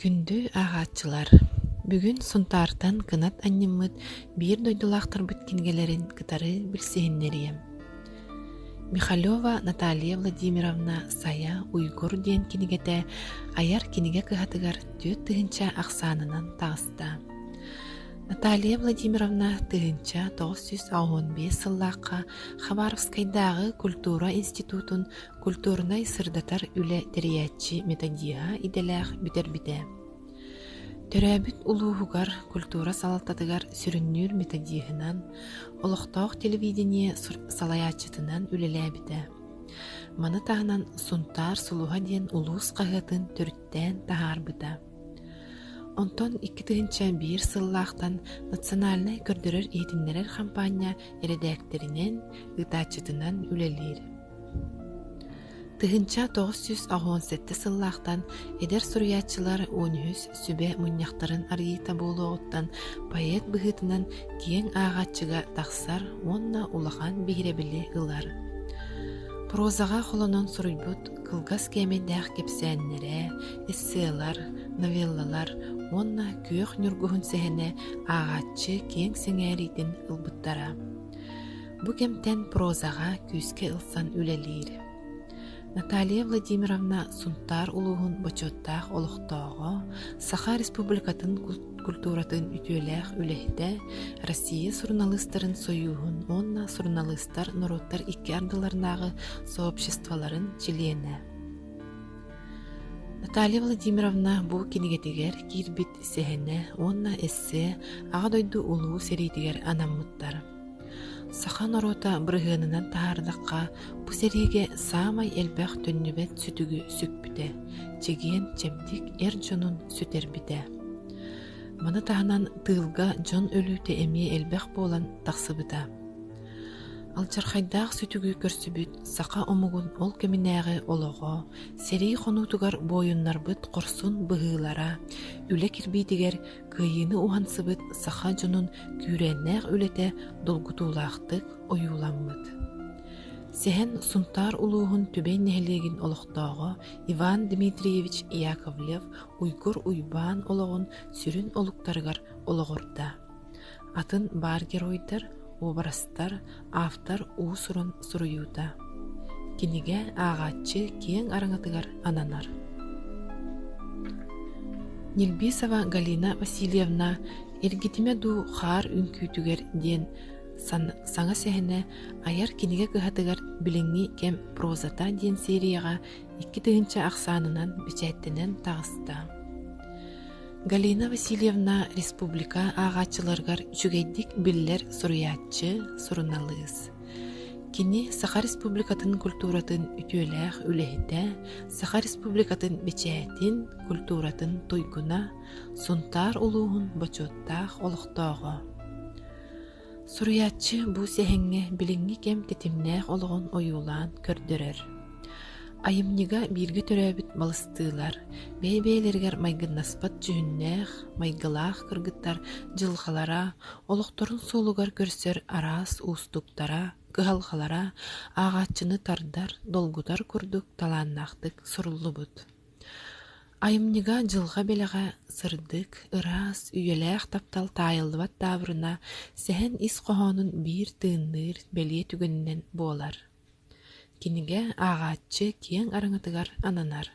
Күндү ааҕааччылар! Бүгүн Сунтаартан кынат анньыммыт биир дойдулаахтарбыт кинигэлэрин кытары билсиһиннэриэм. Михалева Наталья Владимировна «Сайа Уйгур» диэн кинигэтэ айар кинигэ кыһатыгар 4000 ахсаанынан таҕыста. Наталья Владимировна 1985 сыллаахха Хабаровскайдааҕы культура институтун культурнай-сырдатар үлэ тэрийээччи методиһа идэлээх бүтэрбитэ. Төрөөбүт улууһугар культура салалтатыгар сүрүннүүр методиһынан, олохтоох телевидение салайааччытынан үлэлээбитэ. Маны таһынан «Сунтаар сулуһа» диэн улуус хаһыатын төрүттээн таһаарбыта. Онтон 2001 сыллаахтан национальнай көрдөрөр-иһитиннэрэр хампаанньа эрэдээктэринэн, ыытааччытынан үлэлиир. 1987 сыллаахтан эдэр суруйааччылар 13 сүбэ мунньахтарын арыйыыта буолуоҕуттан поэт быһыытынан киэҥ ааҕааччыга тахсар уонна улахан биһирэбили ылар. Прозаҕа холонон суруйбут кылгас кээмэйдээх кэпсээннэрэ, эсселар, новеллалар уонна Күөх ньургуһун сэһэнэ ааҕааччы киэҥ сэҥээриитин ылбыттара. Бу кэмтэн прозаҕа күүскэ ылсан үлэлиир. Наталья Владимировна Сунтаар улууһун бочуоттаах олохтооҕо, Саха Республикатын культуратын үтүөлээх үлэһитэ, Россия суруналыыстарын сойууһун уонна суруналыыстар норуоттар икки ардыларынааҕы сообществоларын чилиэнэ. Наталья Владимировна бу кинигэтигэр киирбит сэһэнэ уонна эссе Аҕа дойду Улуу сэриитигэр анаммыттар. Саха норуота бырыһыанынан таһаардахха, бу сэриигэ саамай элбэх төннүбэт сүтүгү сүкпүтэ, чэгиэн-чэбдик эр дьонун сүтэрбитэ. Маны таһынан тыылга дьон өлүүтэ эмиэ элбэх буолан тахсыбыта. Алдьархайдаах сүтүгү көрсүбүт саха омугун ол кэминээҕи олоҕо, сэрии хонуутугар буойуннарбыт хорсун быһыылара, үлэ кирбиитигэр Кыайыыны уһансыбыт саха дьонун күүрээннээх үлэтэ долгутуулаахтык ойууламмыт. Сэһэн Сунтаар улууһун Түбэй нэһилиэгин олохтооҕо Иван Дмитриевич Яковлев Уйгур Уйбаан олоҕун сүрүн олуктарыгар олоҕурда. Атын баар геройдар, уобарастар, автор уус-уран суруйуута. Кинигэ ааҕааччы киэҥ араҥатыгар ананар. Нельбисова Галина Васильевна «Эргитимэ дуу хаар үҥкүүтүгэр» диэн саҥа сэһэнэ айар кинигэ кыһатыгар билиҥҥи кэм прозата диэн серияҕа 2000 ахсаанынан бэчээттэнэн таҕыста. Галина Васильевна республика ааҕааччыларыгар үчүгэйдик биллэр суруйааччы, суруналыыс. Кини Саха Республикатын культуратын үтүөлээх үлэһитэ, Саха Республикатын бэчээтин, культуратын туйгуна, Сунтаар улууһун бочуоттаах олохтооҕо. Суруйааччы бу сэһэҥҥэ билиҥҥи кэм тэтимнээх олоҕун ойуулаан көрдөрөр. Айымньыга бииргэ төрөөбүт балыстыылар, бэйэ-бэйэлэригэр майгыннаспат дьүһүннээх, майгылаах кыргыттар дьылҕалара, олохторун суолугар көрсөр араас уустуктара, кыһалҕалара ааҕааччыны тардар, долгутар курдук талааннаахтык суруллубут. Айымньыга дьылҕа бэлэҕэ сырдык, ыраас, үйэлээх таптал таайыллыбат таабырына сэһэн ис хоһоонун биир тыынныыр бэлиэ түгэнинэн буолар. Кинигэ ааҕааччы киэҥ араҥатыгар ананар.